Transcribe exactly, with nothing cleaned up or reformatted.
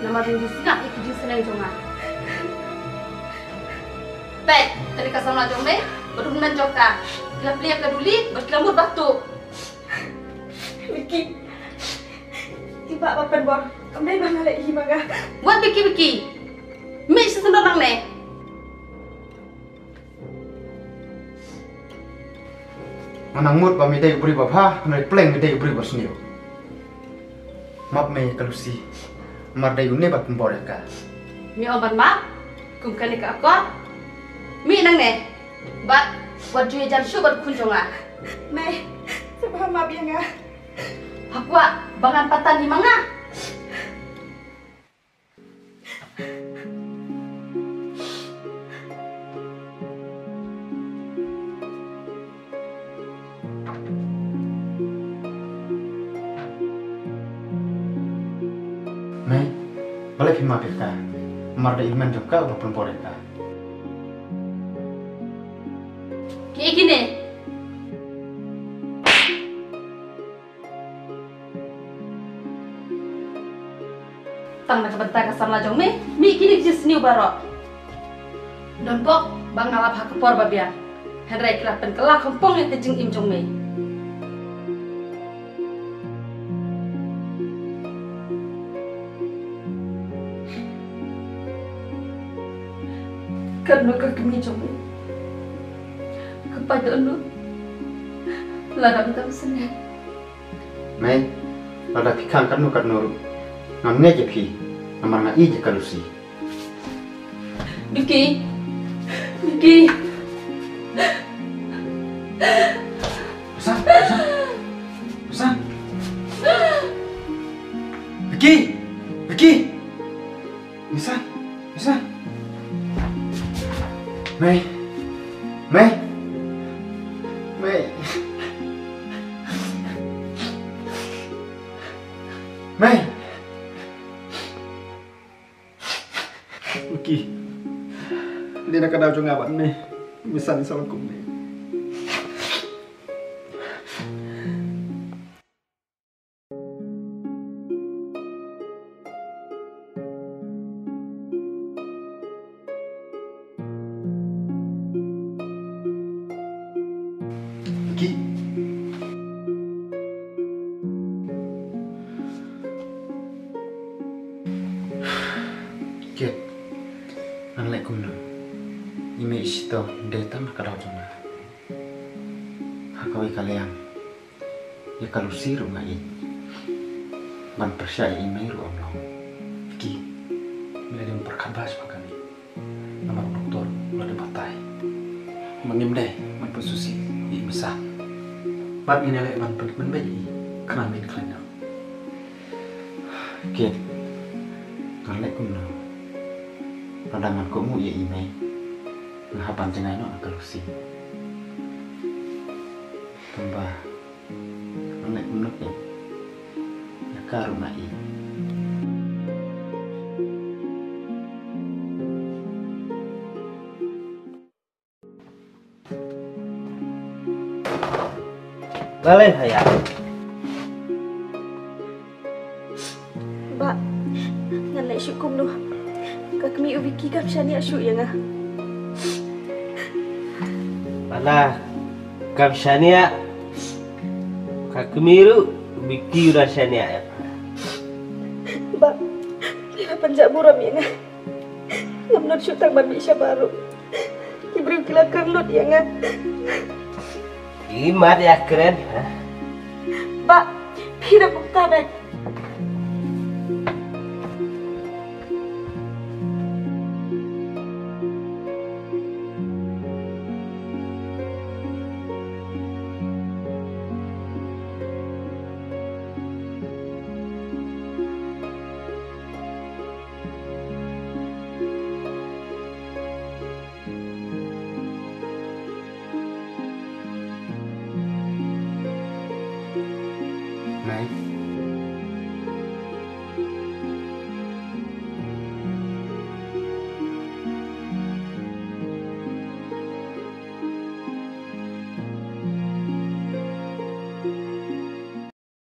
Namar ym ju sngap ïa ki jingsneng jong nga. Peit, kane ka samla jong me bad u hynmen jong ka, ki la plie ka duli bad ki la mut bad tuh. Vicky, i Bah ba pynbor kam dei ba nga leh hi ma nga. Wat Vicky, Vicky. Mih sha syndon nangne. Nga nang mut ba me dei u briew ba bha, hynrei pleng me dei u briew ba sniew. Map me ïa ka Lucy, namar dei une ba pynbor ïa ka. Me ong ban map kum kane ka akor? Mih nangne bad wat ju ïajan shuh bad u khun jong nga. Me, sngewbha map ïa nga. Pha kwah ba ngan patan hi ma nga? Me, balei phi map ïa ka? Namar dei i hynmen jong ka uba pynbor ïa ka. Kiei kine? Tang na ka bynta ka samla jong me, mih kine ki jingsniew baroh. Don bok ba nga lap ha ka por ba biang, hynrei ki la pynkylla khongpong ïa ka jingim jong me. Katno ka kmie jong me ka pait dohnud lada me dang sngewbha. Mei, lada phi khang katno katno ruh, ngam ngeit ïa phi, namar nga ïeit ïa ka Lucy. Vicky! Vicky! Susan! Susan! Susan! Vicky! Vicky! Misa, Misa. Mei. Mei. Mei. Mei. Vicky. Dei na ka daw jong nga bad me. Misa, Misa, kum me. Ki. Kit. Ngan leh kumno? I mei i shitom dei tang ka daw jong nga. Ha kawei ka liang, ïa ka Lucy ruh nga ïeit. Ban pyrshah ïa i mei ruh ym long. Ki, me la dei ban pyrkhat bha shaphang kane. Namar u doktor u la dep batai ba ngim dei ban pynsngewsih ïa i Misa. Bad ngin ïaleh ban pyn, pynbeit ïa i khnang ba in khlaiñ noh. Kit, ngan leh kumno? Lada ngan kohnguh ïa i mei, nga hap ban jngai noh na ka Lucy. Tangba ngan leh kumno keiñ? Ïa ka ruh nga ïeit. Balei haya? Bah, ngan leh shuh kumno? Ka kmie u Vicky kam shaniah shuh ïa nga. Bala kam shaniah, ka kmie ruh u Vicky u da shaniah ïa pha. Bah, phi la pynjah burom ïa nga. Ngam nud shuh tang ban mih shabar ruh. Ki briew ki la kren lut ïa nga. Ki mat ïa kren, ha? Bah, phi da kumta beit. Mei,